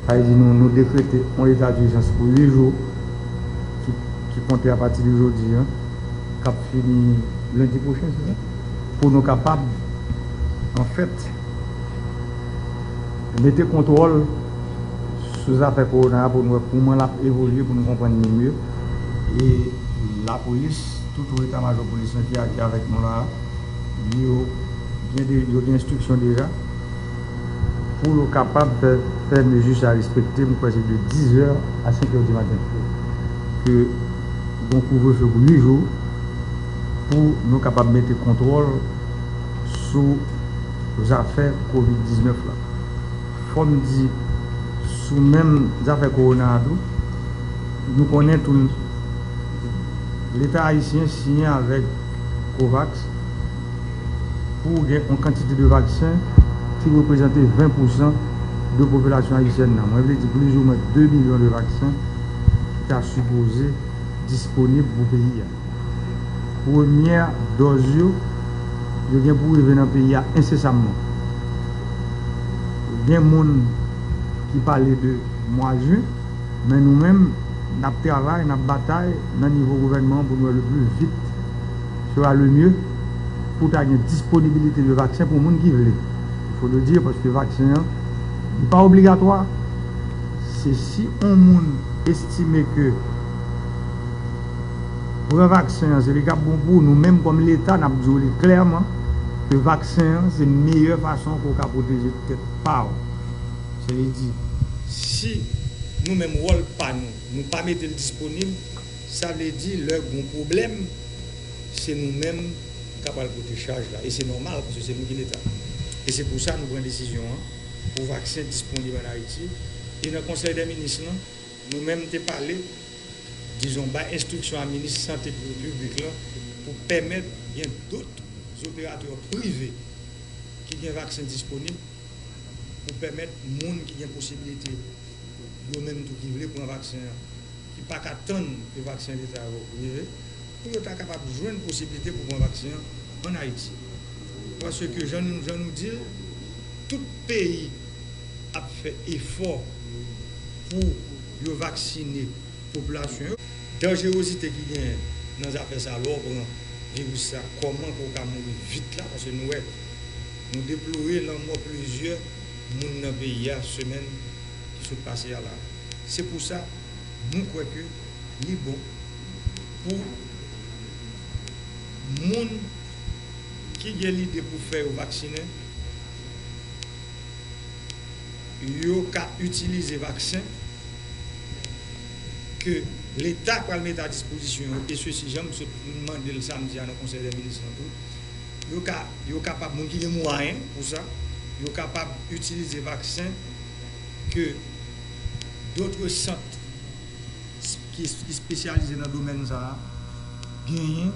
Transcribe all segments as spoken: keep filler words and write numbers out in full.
Sa vle di nou, nou dekrete yon eta dijans pou uit jou ki, ki konte apati de jodi a, k ap fini lendi pwochen, se sa? Pou nou kapab, anfèt, mete kontwòl sou zafè kowona a pou nou wè kòman l ap evolye, pou nou konprann li mye. E lapolis, tout ou eta majò polis lan ki, ki avèk nou la a, yo gen de, yo gen enstriksyon deja pou yo kapab fè, fè mezi sa respekte, m kwè se de dizè a senkè di maten. Ke gon kouvrefe pou uit jou pou nou kapab mete kontwòl sou zafè kovid diznèf la. Fò m di, sou menm zafè kowona a tou, nou konnen tou, Leta ayisyen siyen avèk COVAX pou gen yon kantite de vaksen ki reprezante ven pousan de popilasyon ayisyèn nan. Mwen vle di plizoumwen de milyon de vaksen ki ta sipoze disponib pou peyi a. Premyè dòz yo, yo gen pou rive nan peyi a ensesamman. Gen moun ki pale de mwa jen, men nou menm, n ap travay, n ap batay nan nivo gouvènman an pou nou wè le plus vite sera le mieux pou ta gen disponibilite de vaksen pou moun ki vle. Il faut le dire, paske vaksen an, li pa obligatwa. Se si yon moun estime ke pran vaksen an, se li k ap bon pou ou, nou menm kòm Leta, n ap di w li klèman ke vaksen an se meyè fason ke w ka pwoteje tèt pa w. Se vle di, si nou menm wòl pa nou, nou pa mete l disponib, sa vle di lè gon pwoblèm, se nou menm k ap al pote chaj la. E se nòmal, paske se nou ki Leta. E se pou sa nou pran desizyon an pou vaksen disponib ann Ayiti. E nan Konsèy dè Minis lan, nou menm te pale, dizon, bay enstriksyon a minis sante piblik lan pou pèmèt gen dòt operatè prive ki gen vaksen disponib pou pèmèt moun ki gen posiblite, yo menm tou ki vle pran vaksen an, ki pa ka tann ke vaksen Leta yo rive, pou yo ta kapab jwenn posiblite pou pran vaksen an ann Ayiti. Paske jan nou, jan nou di l, tout peyi ap fè efò pou yo vaksine popilasyon yo. Danjerozite ki genyen nan zafè sa, lè w pran viris sa, kòman ke w ka mouri vit la, paske nou wè, nou deplore lanmò plizyè moun nan peyi a semèn ki sot pase a la. Se pou sa, nou kwè ke li bon pou moun ki gen lide pou fè yo vaksinen, yo ka itilize vaksen ke Leta pral mete a dispozisyon yo, e sesi, jan m sot mande l samdi a nan Konsèy dè Minis lan tou, yo ka, yo kapab, moun ki gen mwayen pou sa, yo kapab itilize vaksen ke dòt sant ki, ki espesyalize nan domèn sa a genyen,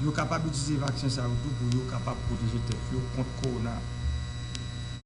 yo kapab itilize vaksen sa yo tou pou yo kapab pwoteje tèt yo kont kowona.